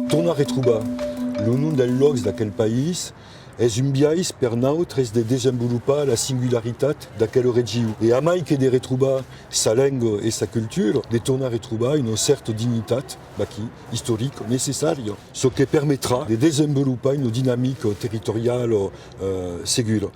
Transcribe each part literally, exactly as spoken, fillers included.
Tornar retrobar lo nom dels lòcs d'aquel país es un biais per nautres de desenvolopar la singularitat d'aquela region. E amai que de retrobar sa lenga e sa cultura, de tornar retrobar una cèrta dignitat vaquí, istorica, necessària, çò que permetrà de desenvolopar una dinamica territoriala, eh, segura.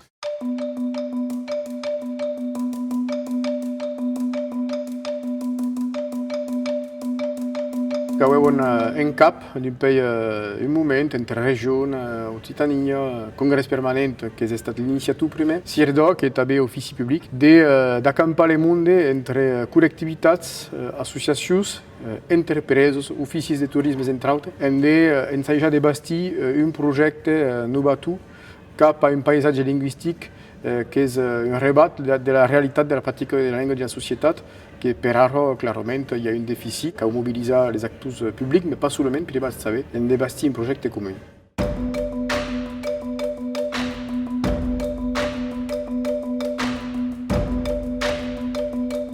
Qu'avèvan, eh, en cap, dempuèi, eh, un moment, entre Region, eh, Occitania, eh, Congrès Permanent, qu'es estat l'iniciator prumèr, CIRDOC e tanben Ofici Public, de, eh, d'acampar le monde entre, eh, collectivitats, eh, associacions, eh, entrepresas, oficis de torisme, entre autres, en de, eh, ensajar de bastir, eh, un projècte, eh, novator cap a un paisatge lingüistic, eh, qu'es, eh, un rebat de, de la realitat de la practica de la lenga dins la societat, que per ara, clarament, i a un deficit. Cau mobilizar les actors, eh, publics, mas pas solament, privats tanben, en de bastir un projècte comun.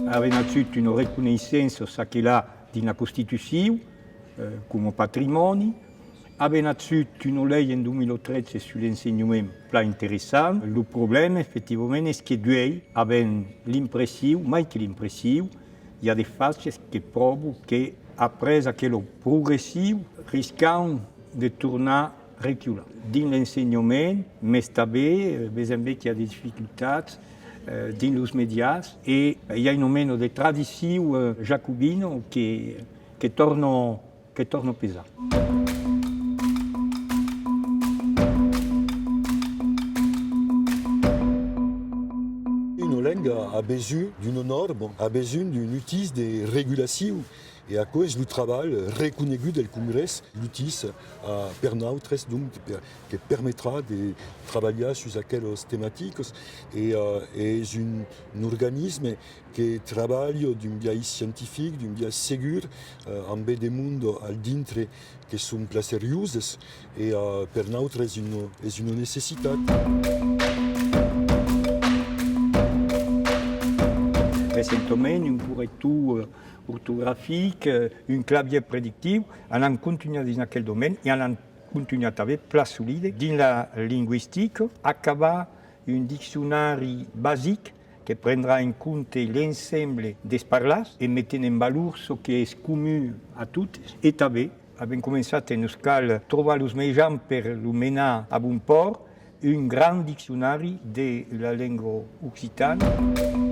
Avèm agut una reconeissença, çaquelà, dins la Constitucion, eh, coma patrimòni. Avèm agut una lei en dos mil tretze sus l'ensenhament plan interessant. Lo problèma, efectivament, es que d'uèi avèm l'impression, mai que l'impression, i a de fachas que pròvan que, après aquela progression, riscam de tornar recular. Dins l'ensenhament, mès tanben, eh, vesèm ben qu'i a de dificultats, eh, dins los mèdias, e i a una mena de tradicion, eh, jacobina que, que torna, que torna pesar. Una lenga a besonh d'una nòrma, a besonh d'un utís de regulacion. E aquò es lo trabalh reconegut del Congrès, l'utís, eh, per nautres, donc, per, que permetrà de trabalhar sus aquelas tematicas. E, eh, es un, un organisme que trabalha d'un biais scientific, d'un biais segur, eh, ambe de monde al dintre que son plan serioses, e, eh, per nautres es una, es una necessitat. Recentament, un corrector, eh, ortografic, eh, un clavièr predictiu, anam contunhar dins aquel domèni e anam contunhar tanben plan solide dins la lingüistica, acabar un diccionari basic que prendrà en compte l'ensemble dels parlars e metent en valor çò que es comun a totes e tanben avèm començat e nos cal trobar los mejans per lo menar a bon pòrt, un grand diccionari de la lenga occitana.